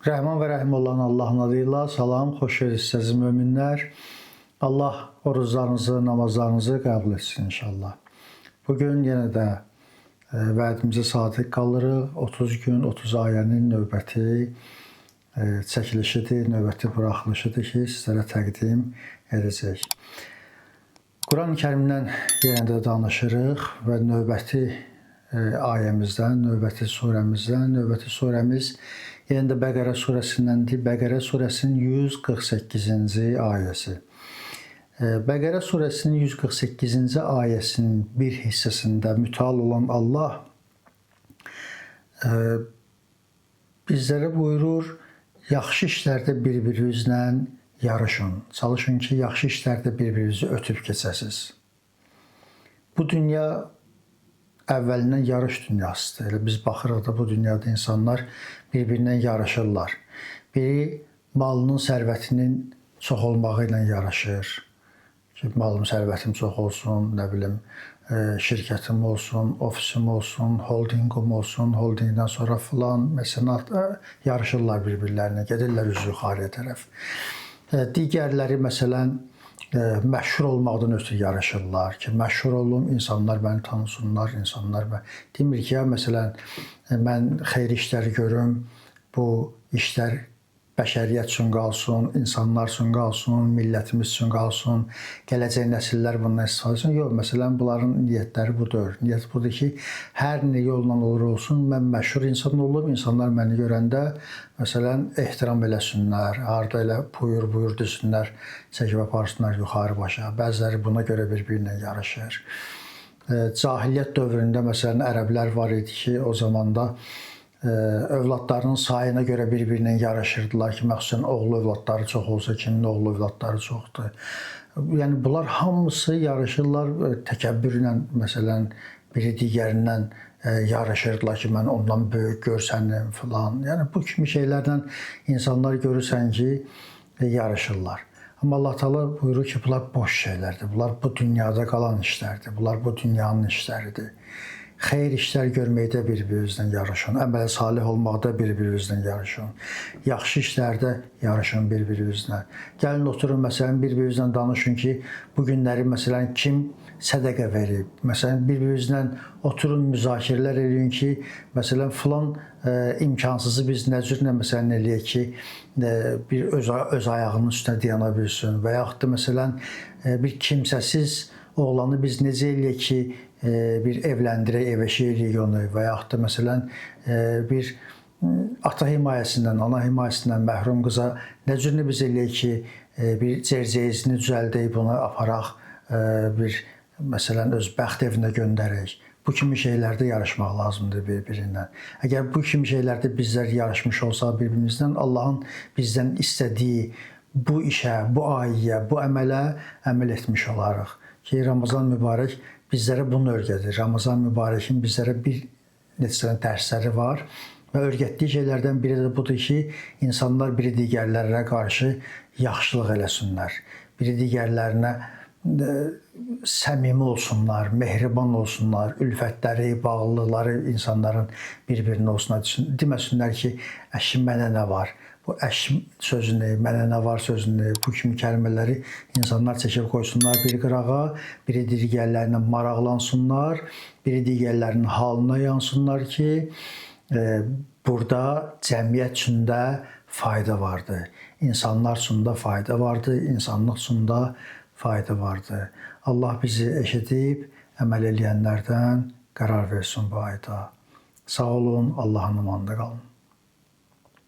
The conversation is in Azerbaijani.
Rəhman və Rəhim olan Allahın adıyla salam, xoş gördük əziz möminlər. Allah oruclarınızı, namazlarınızı qəbul etsin inşallah. Bugün yenə də vədimizə sadiq qalırıq. 30 gün, 30 ayənin növbəti çəkilişidir, növbəti buraxılışıdır ki, sizlərə təqdim edəcək. Quran-ı Kərimdən yenə də danışırıq və növbəti ayəmizdən, növbəti surəmizdən, növbəti surəmiz yenə də Bəqərə surəsindəndir. Bəqərə surəsinin 148-ci ayəsi. Bəqərə surəsinin 148-ci ayəsinin bir hissəsində müteal olan Allah bizlərə buyurur, yaxşı işlərdə bir-birinizlə yarışın. Çalışın ki, yaxşı işlərdə bir-birinizi ötüb keçəsiniz. Bu dünya əvvəlindən yarış dünyasıdır. Elə biz baxırıq da bu dünyada insanlar bir-birindən yarışırlar. Biri malının, sərvətinin çox olmağı ilə yarışır. Ki, malım, sərvətim çox olsun, nə bilim, şirkətim olsun, ofisim olsun, holdingim olsun, holdingdən sonra filan, mesenat yarışırlar bir-birlərinə, gedirlər üzü yuxarıya tərəf. Digərləri məsələn məşhur olmaqdan ötürü yarışırlar ki, məşhur olum, insanlar məni tanısınlar, insanlar mən demir ki, ya məsələn mən xeyir işləri görüm, bu işlər bəşəriyyət üçün qalsın, insanlar üçün qalsın, millətimiz üçün qalsın, gələcək nəsillər bundan istifadə etsin. Yox, məsələn, bunların niyyətləri budur. Niyyət budur ki, hər nə yolla olur olsun, mən məşhur insan olum, insanlar məni görəndə məsələn ehtiram eləsinlər, harda elə buyur, buyur desinlər, çəkib aparsınlar yuxarı başa. Bəziləri buna görə bir-birinə yarışır. Cahiliyyət dövründə məsələn ərəblər var idi ki, o zamanda övladlarının sayına görə bir-birinə yarışırdılar ki, məxsusən oğlu övladları çox olsa, kimin oğlu övladları çoxdur. Yəni bunlar hamısı yarışırlar təkəbbürlə, məsələn, biri digərindən yarışırdılar ki, mən ondan böyük görsənim filan. Yəni bu kimi şeylərlə insanlar görürsən ki, yarışırlar. Amma Allah Teala buyurur ki, bunlar boş şeylərdir. Bunlar bu dünyada qalan işlərdir. Bunlar bu dünyanın işləridir. Xeyir işlər görməkdə bir-birinizlə yarışın, əməl salih olmaqda bir-birinizlə yarışın, yaxşı işlərdə yarışın bir-birinizlə. Gəlin oturun, məsələn, bir-birinizlə danışın ki, bu günləri məsələn kim sədəqə verib, məsələn, bir-birinizlə oturun, müzakirələr eləyin ki, məsələn, filan imkansızı biz nə cürlə məsələn eləyək ki, bir öz ayağının üstünə dayana bilsin və yaxud da məsələn bir kimsəsiz oğlanı biz necə eləyək ki, bir evləndirək, ev-eşik eləyək onu və yaxud da məsələn bir ata himayəsindən, ana himayəsindən məhrum qıza nə cürünü biz eləyək ki, bir cərcəyizini düzəldək, bunu aparaq, bir məsələn öz bəxt evinə göndərək. Bu kimi şeylərdə yarışmaq lazımdır bir-birindən. Əgər bu kimi şeylərdə bizlər yarışmış olsaq bir-birimizdən, Allahın bizdən istədiyi bu işə, bu ayəyə, bu əmələ əməl etmiş olarıq. Ki Ramazan mübarək bizlərə bunu öyrədir. Ramazan mübarəkin bizlərə bir neçə dənə dərsləri var və öyrətdiyi şeylərdən biri də budur ki, insanlar biri digərlərinə qarşı yaxşılıq eləsinlər. Biri digərlərinə səmimi olsunlar, mehriban olsunlar, ülfətləri, bağlılıqları insanların bir-birinə olsun. Deməsinlər ki, əşi mənə nə var? Bu əşi sözünü, mənə nə var sözünü, bu kimi kəlmələri insanlar çəkib qoysunlar bir qırağa, biri digərlərinə maraqlansınlar, biri digərlərinin halına yansınlar ki, burada cəmiyyət üçün də fayda vardır. İnsanlar üçün də fayda vardır, insanlıq üçün də fayda vardır. Allah bizi eşidib əməl eləyənlərdən qərar versin bu ayda. Sağ olun, Allahın amanında qalın.